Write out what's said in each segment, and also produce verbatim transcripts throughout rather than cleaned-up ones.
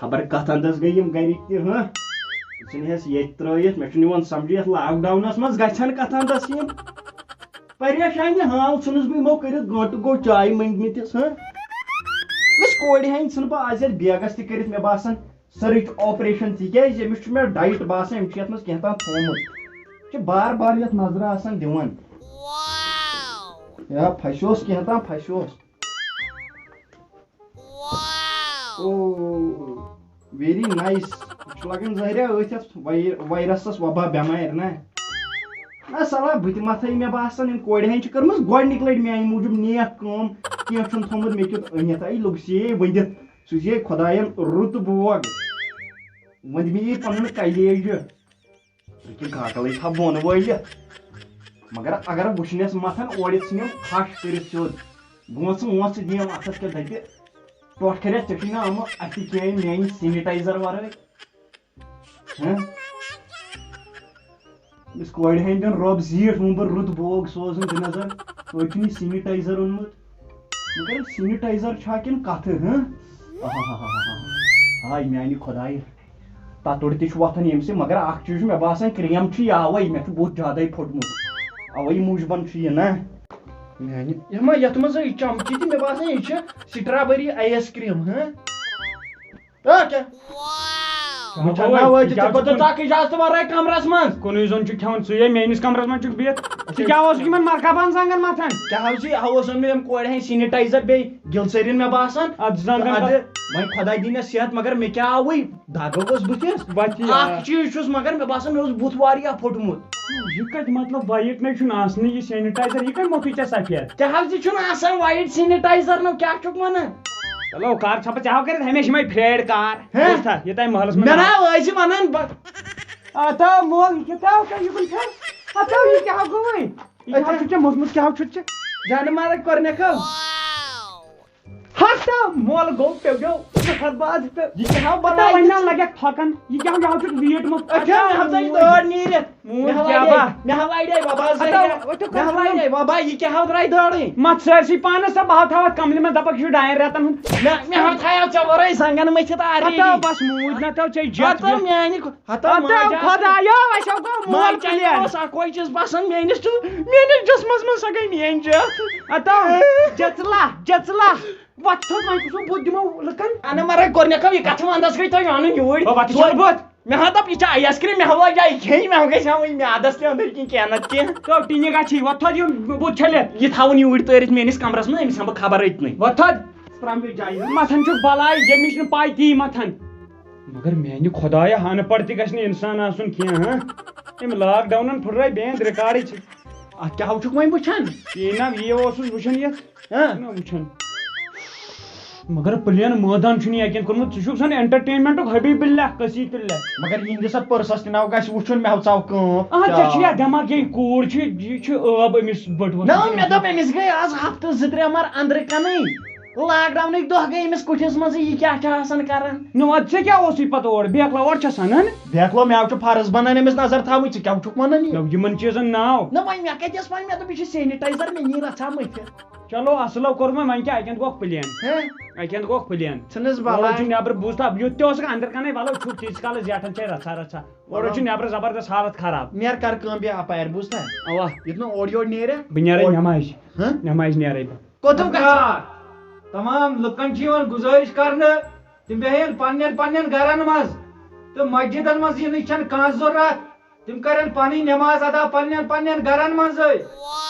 خبر کتھ اندس گٔے یِم گرِکۍ تہِ، ہاں؟ ژھٕنہِ ہس ییٚتہِ ترٲیِتھ، مےٚ چھُنہٕ یِوان سمجھی، یتھ lockdownس منٛز گژھن کتھ اندس یِم۔ پریشانی حال ژھٕنُس بہٕ یِمو کٔرِتھ، گٲنٛٹہٕ گوٚو چایہِ مٔنگمٕتِس، ہاں؟ أمِس کورِ ہٕنٛدۍ ژھٕنہٕ بہٕ از یتھ بیگس تہِ کٔرِتھ، مےٚ باسان سٲرٕے چھُ operation، تِکیازِ أمِس چھُ مےٚ diet باسان، أمِس چھُ یتھ منٛز کینٛہہ تام تھوٚومُت۔ یہِ چھُ بار بار یتھ نظرٕ آسان دِوان۔ یا پھسیوس کینٛہہ تام، پھسیوس۔ او، very nice۔ یہِ چھُ لگان ظٲہریا أتھۍ یتھ وَیہِ-، virusس وبا بٮ۪مارِ نا۔ نہ صلاح، بہٕ تہِ متھے، مےٚ باسان، أمۍ کورِ ہٕنٛدۍ چھِ کٔرمٕژ گۄڈٕنِکۍ لٹہِ میانہِ موٗجوٗب نیک کٲم۔ کینٛہہ چھُنہٕ تھوٚمُت مےٚ کیُتھ أنِتھ۔ اَے لوٚگ سے ؤنِتھ، سُہ زے خۄداین رُت بوگ۔ وۄنۍ دِ مےٚ یہِ پنُن کلیجہِ۔ سُہ تہِ گاکلٕے تھاو بۄن وٲلِتھ۔ مگر اگر وٕچھنس متھن اورٕ ژھٕنِم پھش کٔرِتھ سیوٚد۔ بونٛژھ وونٛژھ دِیَم اتھس کیٛاہ دپہِ، ٹۄٹھ کریتھ، ژےٚ چھُے نہٕ آمُت اتھِ کینٛہہ، میانہِ sanitizer ورٲے۔ ہہ؟ أمِس کورِ ہٕنٛدٮ۪ن رۄب زیٖٹھ ووٚن بہٕ رُت بوگ سوزُن تہِ نظر۔ أتۍ چھُنہٕ یہِ sanitizer اوٚنمُت۔ مگر sanitizer چھا کِنہٕ کتھٕ، ہہ؟ آہاہاہاہا۔ ہاے میانہِ خۄدایہِ۔ تتُر تہِ چھُ وۄتھان ییٚمہِ سۭتۍ، مگر اکھ چیٖز چھُ مےٚ باسان، cream چھُ یاوے، مےٚ چھُ بُتھ زیادے پھوٚٹمُت۔ اوے موٗجوٗبن چھُ یہِ نا۔ میانہِ، یہِ ما، یتھ منٛز یہِ چمچہِ تہِ، مےٚ باسان، یہِ چھِ strawberry ice cream، ہہ؟ آ، کیٛاہ؟ وۄنۍ چھا ناو وٲتِتھ؟ ژےٚ کوٚت ژاکھ اجازتہٕ ورٲے کمرس منٛز؟ کُنُے زوٚن چھُ کھٮ۪وان ژٕے، میٲنِس کمرس منٛز چھُکھ بِہِتھ۔ ژٕ کیٛاہ اوسُکھ یِمن مرکبن زنٛگن متھان؟ کیٛاہ حظ چھِ، ہا اوس اوٚن مےٚ أمۍ کورِ ہٕنٛدۍ sanitizer بیٚیہِ گِلسٔریٖن مےٚ باسان۔ ادٕ زنٛگن تہٕ ادٕ وۄنۍ خۄداے دِیِن اَسہِ صحت، مگر مےٚ کیٛاہ آوٕے؟ دَگ ٲس بٕتھِس۔ بَتہِ یہِ اکھ چیٖز چھُس، مگر مےٚ باسان مےٚ اوس بُتھ واریاہ پھوٚٹمُت۔ یہِ کَتہِ مطلب white نَے چھُنہٕ آسنٕے یہِ sanitizer، یہِ کَتہِ مۄتھُے ژےٚ سفید؟ کیٛاہ حظ، یہِ چھُنہٕ آسان white sanitizer، نو کیٛاہ چھُکھ وَنان؟ چلو کر ژھۄپہٕ، ژےٚ ہاو کٔرِتھ ہمیشہِ یِمے پھرٛیڈ کار۔ ہے؟ بوٗزتھا، یہِ تۄہہِ محلس منٛز مےٚ نا ٲسۍ وَنان بہٕ۔ ہتا مول، یہِ کیٛاہ تھاو تۄہہِ یِکُن پھر؟ ہتا یہِ کیٛاہ گوٚوٕے؟ یہِ کیٛاہ چھُ ژےٚ موٚتھمُت، کیٛاہ چھُ ژےٚ؟ جانہٕ مارا کوٚر مےٚ کھو۔ ہتا مول گوٚو پیوٚو، ژٕ ہر باز پیوٚو۔ یہِ کیٛاہ ہاو ہتا بَنٲوِتھ؟ وۄنۍ نا لگٮ۪کھ تھۄکن، یہِ کیٛاہ، یہِ ہاو چھُکھ زیٖٹھمُت۔ أکھیو مےٚ ہاو ژَے دٲر نیٖرِتھ۔ موٗد مےٚ ہاو کیٛاہ اَڑے، با؟ مےٚ ہاو اَڑے بابا، ہتا، زَے وۄتھُو مےٚ ہاو کھسُن۔ اَڑے بابا، یہِ کیٛاہ ہاو درٛاے دٲرٕے؟ مَتھ سٲرسٕے پانَس سا، بہٕ ہاو تھاوَتھ کَملہِ منٛز، دَپَکھ یہِ چھُ ڈایَن رٮ۪تَن ہُنٛد۔ مےٚ، مےٚ ہاو تھایو ژےٚ وَرٲے زنٛگَن مٔتھِتھ آرڈی۔ ہتا بَس موٗد نہ تھاو ژےٚ جَتھ ہتا وٮ۪تھ۔ میٛانہِ خۄ-، ہتا ہتا ماجا۔ خۄدایو، اَسہِ ہاو گوٚو موج ماجا کٕلیَر۔ اوس اَکوے چیٖز پَسنٛد میٛٲنِس تہٕ میٛٲنِس جِسمَس منٛز سۄ گٔے میٛٲنۍ جَتھ۔ ہتا جَژلا، جَژلا۔ وۄتھ تھوٚد وۄنۍ کُس بُتھ دِمو لُکن؟ اَنہٕ مَرٲے گۄڈٕنٮ۪تھ یہِ کَتھ وَندَس گٔے تۄہہِ اَنٕنۍ یوٗرۍ۔ بہٕ وۄتھٕ چھُس بُتھ۔ مےٚ ہا دوٚپ، یہِ چھا آیس کرٛیٖم؟ مےٚ ہا لٲج یہِ کھیٚنۍ، مےٚ ہا گژھِ ہا وۄنۍ میٛادَس تہِ أنٛدٕرۍ کِنۍ کینٛہہ نَتہٕ کینٛہہ۔ تو ٹِنہِ گژھِ، وۄتھ تھوٚد یہِ بُتھ چھٔلِتھ۔ یہِ تھاوُن یوٗرۍ تٲرِتھ میٛٲنِس کَمرَس منٛز، أمِس ہٮ۪مہٕ بہٕ خبر أتنٕے۔ وۄتھ تھوٚد۔ ترٛامہِ جایہِ۔ مَتھان چھُکھ بَلاے، ییٚمِچ نہٕ پَے تی مَتھان۔ مگر میٛانہِ خۄدایہ، اَن پَڑھ تہِ گژھِ نہٕ اِنسان آسُن کینٛہہ، ہاں؟ أمۍ لاک ڈاوُنَن پھٕٹرٲے بینٛد ریکارڈٕے چھِ۔ اَتھ کیٛاہ ہاو چھُکھ وۄنۍ وٕچھان؟ تی نہ، یہِ اوسُس وٕچھان یَتھ۔ ہاں۔ نہ وٕچھان۔ مگر پلین مٲدان چھُنہٕ یہِ اَتٮ۪ن کوٚرمُت۔ ژٕ چھُکھ زَن entertainmentُک حبیب اللہ، قصیٖد اللہ۔ مگر یِہِنٛدِس اَتھ پٔرسَس تہِ ناو گژھِ وٕچھُن، مےٚ ہاو ژاو کٲم۔ اَہَن، ژےٚ چھُ یَتھ دٮ۪ماغ، یہِ کوٗر چھِ، یہِ چھُ ٲب أمِس بٔٹوَس نہ، سۭتۍ۔ مےٚ دوٚپ أمِس گٔے آز ہفتہٕ زٕ ترٛےٚ مَر أنٛدرٕ کَنٕے۔ لاک ڈاونٕکۍ دۄہ گٔے أمِس کُٹھِس منٛزٕے، یہِ کیٛاہ چھُ آسان کَران؟ نہ، اَدٕ ژےٚ کیٛاہ اوسُے پَتہٕ اورٕ؟ بیکلا اورٕ چھَس اَنان؟ بیکلو، مےٚ چھُ فرض بَنان أمِس نظر تھاوٕنۍ، ژٕ کیٛاہ چھُکھ وَنان یہِ؟ نہ، یِمَن چیٖزَن ناو۔ نہ، وۄنۍ مےٚ کَتہِ ٲس پَے، مےٚ دوٚپ یہِ چھُ sanitizer، مےٚ نی رَژھا مٔتھِتھ۔ چلو، اَصٕل ہو کوٚر وۄنۍ، وۄنۍ کیٛاہ، اَتہِ گوٚکھ پلین۔ ہہ؟ اَتہِ گوٚکھ پلین۔ ژھٕنُس اورٕ بَلاے۔ چھُ نٮ۪برٕ، بوٗزتھا، یُتھ تہِ اوسُکھ اَنٛدر کَنَے، وَلہٕ چھُکھ تیٖتِس کالَس زیٹھان چھے رَژھا رَژھا۔ اورٕ چھُ نٮ۪برٕ زبردست حالت خراب۔ نیر کر کٲم بیٚیہِ اپارِ، بوٗزتھا؟ اوا۔ یُتھ نہٕ اورٕ یورٕ نیرِ۔ بہٕ نیرے اورٕ۔ نٮ۪مازِ۔ ہہ؟ نٮ۪مازِ نیرے بہٕ۔ کوٚتُم گژھِ؟ تمام لُکن چھِ یِوان گُزٲرِش کرنہٕ، تِم بیٚہن پننٮ۪ن پننٮ۪ن گرن منٛز تہٕ مسجدن منٛز یِنٕچ چھنہٕ کانٛہہ ضروٗرت۔ تِم کرن پنٕنۍ نٮ۪ماز ادا پننٮ۪ن پننٮ۪ن گرن منٛزٕے۔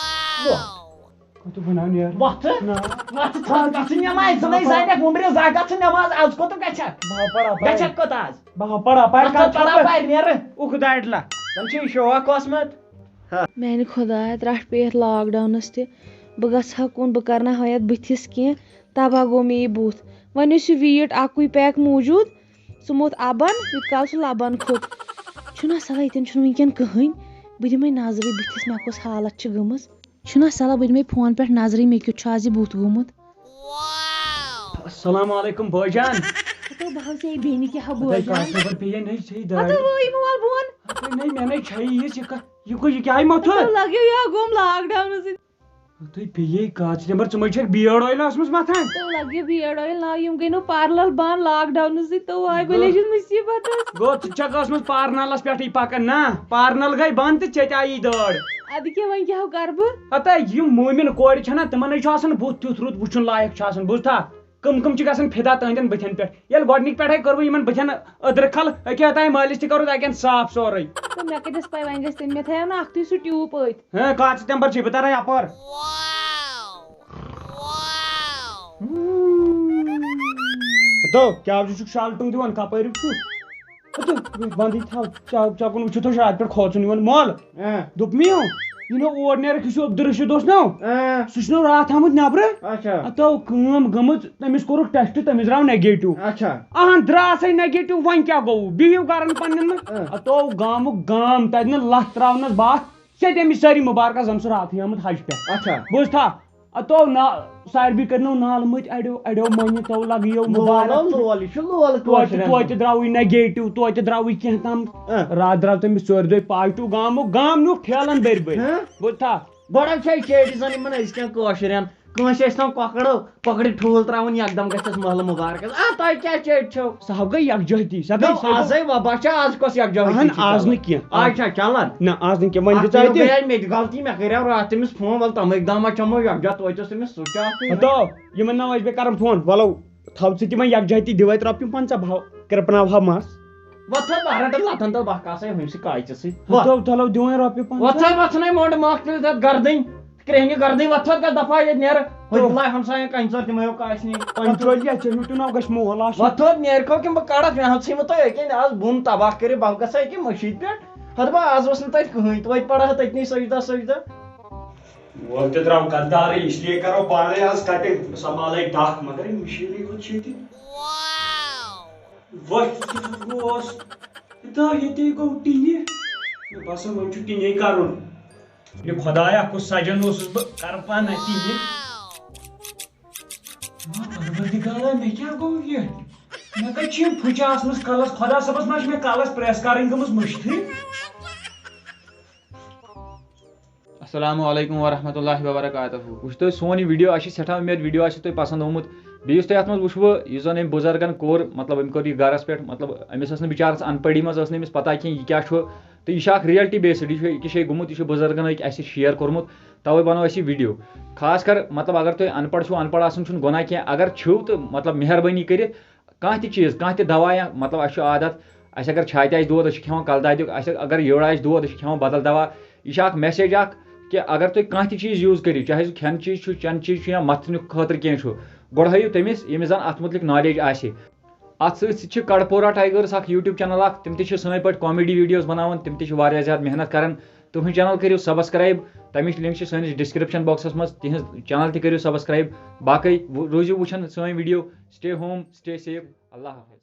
وۄتھ۔ کوٚت بناو نیر؟ وۄتھ۔ نہ۔ وۄتھ ژٕ گژھ نٮ۪ماز، ژٕ نَے زانکھ وُمبرِ زانٛہہ، گژھ ژٕ نٮ۪ماز، از کوٚتُم گژھکھ؟ بہٕ ہا پرٕ اپارِ۔ گژھکھ کوٚت از؟ بہٕ ہا پرٕ اپارِ، وۄتھ کر ژٕ پرٕ چھُکھ؟ اپارِ، نیرٕ۔ اُکھ دارِ لا۔ زن چھُے شوق اوسمُت۔ میانہِ خۄدایہ، ترٛٹھ پیٚیہِ یتھ لاک ڈاونس تہِ۔ بہٕ گژھٕ ہا کُن، بہٕ کرناوہا یتھ بٕتھِس کینٛہہ، تباہ گوٚو مےٚ یہِ بُتھ۔ وۄنۍ اوس یہِ ویٖٹ اکُے پیک موٗجوٗد، سُہ موٚتھ اَبَن، یوٗت کال سُہ لَبَن کھوٚت۔ چھُنہ صلاح ییٚتٮ۪ن چھُنہٕ وٕنکٮ۪ن کٕہٕنۍ۔ بہٕ دِمَے نظرٕے بٕتھِس، مےٚ کۄس حالت چھِ گٔمٕژ۔ چھُنہ صلاح بہٕ دِمَے فون پٮ۪ٹھ نظرٕے، مےٚ کیُتھ چھُ آز یہِ بُتھ گوٚمُت۔ السلام علیکم بٲے جان۔ ہتو بہٕ ہاو ژےٚ یہِ بیٚنہِ کیٛاہ ہا بٲے جان۔ کتھ خبر پیٚیہِ نَے ژےٚ ہتو دٲرِتھ؟ وٲے مول بۄن۔ ہتو نَے مےٚ نَے چھَیی یہِ، ژےٚ کتھ، یہِ گوٚو، یہِ کیٛاہ آیہِ مۄتھُر؟ ہتو لگیو یا گوٚم لاک ڈاونہٕ سۭتۍ۔ تُہۍ بیٚیہِ کَتھ چھِ نمبر، ژٕ مہ چھَکھ بیٲر oil ٲسمٕژ مَتھان؟ تو لگہِ بیٲر oil، نا یِم گٔے نو parlour بنٛد lockdown سۭتۍ، تو آے گوٚو۔ بٔلۍ ٲسِس مُصیٖبت۔ گوٚو، ژٕ چھَکھ ٲسمٕژ parlourس پٮ۪ٹھٕے پَکان نا؟ Parlour گٔے بنٛد تہٕ ژےٚ تہِ آیی دٲر۔ اَدٕ کیٛاہ، وۄنۍ کیٛاہ ہو کَرٕ بہٕ؟ ہتا یِم مومِن کورِ چھَنا، تِمَن ہے چھُ آسان بُتھ تیُتھ رُت وٕچھُن لایق چھُ آسان، بوٗزتھا؟ کٕم کٕم چھِ گژھان فدا تٕہٕنٛدٮ۪ن بٕتھٮ۪ن پٮ۪ٹھ؟ ییٚلہِ گۄڈٕنِکۍ پٮ۪ٹھَے کٔروٕ یِمَن بٕتھٮ۪ن أدرٕ کھل، أکیٛاہ تام مٲلِس تہِ کٔرٕو تَتٮ۪ن صاف سورُے۔ تہٕ مےٚ کَتہِ ٲس پَے، وۄنۍ گژھِ تٔمۍ، مےٚ تھایو نہٕ اَکھتُے سُہ tube أتھۍ۔ ہاں، کَتھ ژٕ تَمہِ پَتہٕ چھُے بہٕ تَران یَپٲرۍ۔ تو کیٛاہ چھُ، چھُکھ شالٹُن دِوان، کَپٲرۍ چھُکھ؟ ہتو، بندٕے تھاو، ژےٚ، ژےٚ کُن وٕچھِتھ اوس راتہٕ پٮ۪ٹھ کھوژُن یِوان۔ مۄل، اۭں۔ دوٚپ مےٚ، یہِ نو اور نیرکھ، یہِ چھُ عبدالرشید اوس نو۔ اۭں۔ سُہ چھُ نو راتھ آمُت نٮ۪برٕ۔ اچھا۔ ہتو، کٲم گٔمٕژ، تٔمِس کوٚرُکھ test، تٔمِس درٛاو negative۔ اچھا۔ اہن، درٛاسے negative، وۄنۍ کیٛاہ گوٚو؟ بِہِو گرن پننٮ۪ن منٛز۔ اۭں۔ ہتو، گامُک گام، تتہِ نہٕ لتھ تراونس باتھ، ژےٚ تٔمِس سٲری مُبارکس، زن سُہ راتھٕے آمُت حج پٮ۪ٹھ۔ اچھا۔ بوٗزتھا؟ اتو نا، ساروی کٔرنو نالہٕ مٔتۍ اڑیو، اڑیو مۄنہِ تو لگیو لول، مُبارک۔ لول، یہِ چھُ لول توتہِ، کٲشرٮ۪ن۔ توتہِ درٛاوٕے negative، توتہِ درٛاوٕے کینٛہہ تام۔ اہ۔ راتھ درٛاو تٔمِس ژورِ دۄہہِ positive، گامُک، گام نیوٗکھ ٹھیلن بٔرۍ بٔرۍ۔ ہہ؟ بوٗزتھا؟ گۄڈٕ چھِ أسۍ چیٹی زن یِمن أزکٮ۪ن کٲشرٮ۪ن، کٲنٛسہِ ٲسۍ تھاوان کۄکرو، کۄکرِ ٹھوٗل ترٛاوُن، یکدم گژھٮ۪س محلہٕ مُبارکس۔ آ، تۄہہِ کیٛاہ چیٹۍ چھو؟ سۄ ہا گٔے یکجہتی، سۄ گٔے، نو، سۄ گٔے۔ ازے وۄبا چھا، آز کۄس یکجہتی اہن، چھِ آز چلان؟ نہٕ کینٛہہ۔ آز چھا چلان؟ نہ، آز نہٕ کینٛہہ، وۄنۍ اکھ دِژ چیٖز اَتہِ۔ گٔیے مےٚ تہِ غلطی، مےٚ کریو راتھ تٔمِس فون، وَلہٕ تَمے اقدامات چَمو یَکجاہ، توتہِ اوس تٔمِس سُہ کیٛاہ چھُ؟ ہتو، یِمن نہ ٲسۍ بیٚیہِ کران فون، وَلو، تھاو ژٕ تِمن یکجہتی، دِوَے رۄپیہِ پنٛژاہ، بہٕ ہاو، کرٛپناوہا مَس۔ وۄتھ تھوٚد بہٕ رَٹہٕ لَتَن تہٕ بہٕ کاسَے ہُمسہِ کاژِ سۭتۍ۔ وۄتھ۔ ہتو، تھلو دِوَے رۄپیہِ پنٛژاہ۔ وۄتھ تھوٚد، وۄتھ ژھٕنَے مۄنٛڈ مۄکھ تیٚلہِ تَتھ گردٕنۍ، کرٛیٚہنہِ گردٕنۍ، وۄتھ تھوٚد گژھ دَفا ییٚتہِ نیرٕ۔ ہُتہِ تو۔ بُلاے ہمساین کَنہِ ژور، تِمَے ہو کاسہِ نِنۍ۔ پنٛچولی، ژےٚ ہیوٗ تہِ نہ گژھِ مول آسُن۔ وۄتھ تھوٚد نیرکھو کِنہٕ بہٕ کَڑَتھ، مےٚ ہَتھ ژھٕنۍ وۄنۍ تۄہہِ أکیٛاہ آز بُم تباہ کٔرِتھ، بہٕ گژھٕ أکیٛاہ مٔشیٖد پٮ۪ٹھ۔ ہتہٕ بہٕ آز اوس نہٕ تَتہِ کٕہٕنۍ، توتہِ پَرٕ ہا تٔتنٕے سجدہ سجدہ۔ وۄنۍ تہِ درٛاو غدارٕے، اس لیے کرو پانے آز cutting، سنبھالے ڈکھ، مگر یہِ مِشیٖنٕے یوت چھِ ییٚتہِ۔ وۄنۍ کیٛاہ گوس؟ یہِ درٛاو ییٚتے گوٚو ٹِنہِ۔ مےٚ باسان وۄنۍ چھُ ٹِنے کرُن۔ یہِ خۄدایا، کُس سجن اوسُس بہٕ، کرٕ پانہٕ ٹِنہِ۔ نا پروردگارا، مےٚ کیٛاہ گوٚو یہِ؟ مےٚ کَتہِ چھِ یِم پھُچہِ آسمٕژ کَلَس؟ خۄدا صٲبَس ما چھِ مےٚ کَلَس press کَرٕنۍ گٔمٕژ مٔشتٕے؟ السلام علیکم ورحمۃ اللہ وبرکاتہ۔ وٕچھ تُہۍ سون یہِ video، اَسہِ چھِ سٮ۪ٹھاہ اُمید video آسہِ تۄہہِ پسنٛد آمُت۔ بیٚیہِ یُس تۄہہِ اَتھ منٛز وٕچھوٕ، یُس زَن أمۍ بُزرگَن کوٚر، مطلب، أمۍ کوٚر یہِ گَرَس پٮ۪ٹھ، مطلب، أمِس ٲس نہٕ بِچارَس اَن پَڑھی منٛز ٲس نہٕ أمِس پَتہ کینٛہہ یہِ کیٛاہ چھُ۔ تہٕ یہِ چھُ اَکھ reality based، یہِ چھُ أکِس جایہِ گوٚمُت، یہِ چھُ بُزرگَن أکۍ اَسہِ share کوٚرمُت، تَوَے بَنوو اَسہِ یہِ video۔ خاص کر، مطلب، اگر تُہۍ اَن پَڑھ چھُو، اَن پَڑھ آسُن چھُنہٕ گۄناہ کینٛہہ، اگر چھِو تہٕ، مطلب، مہربٲنی کٔرِتھ کانٛہہ تہِ چیٖز، کانٛہہ تہِ دوا یا، مطلب، اَسہِ چھُ عادت، اَسہِ اگر چھاتہِ آسہِ دود، أسۍ چھِ کھٮ۪وان کَلہٕ دادیُک، اَسہِ اگر یٔڑ آسہِ دود، أسۍ چھِ کھٮ۪وان بدل دوا۔ یہِ چھِ اَکھ message اَکھ کہِ اگر تُہۍ کانٛہہ تہِ چیٖز use کٔرِو، چاہے سُہ کھٮ۪نہٕ چیٖز چھُ، چٮ۪نہٕ چیٖز چھُ یا مَتھنہٕ خٲطرٕ کینٛہہ چھُ، گۄڈٕ ہٲیِو تٔمِس، ییٚمِس زَن اَتھ مُتعلِق knowledge آسہِ۔ اَتھ سۭتۍ سۭتۍ چھِ کڑپورہ ٹائیگٲرٕس اَکھ YouTube channel اَکھ، تِم تہِ چھِ سٲنۍ پٲٹھۍ comedy videos بناوان، تِم تہِ چھِ واریاہ زیادٕ محنت کران۔ تُہٕنٛز channel کٔرِو subscribe، تَمِچ link چھِ سٲنِس description boxَس منٛز، تِہٕنٛز channel تہِ کٔرِو subscribe۔ باقٕے وُ-، روٗزِو وٕچھان سٲنۍ video۔ Stay home, stay safe۔ اللہ حافظ۔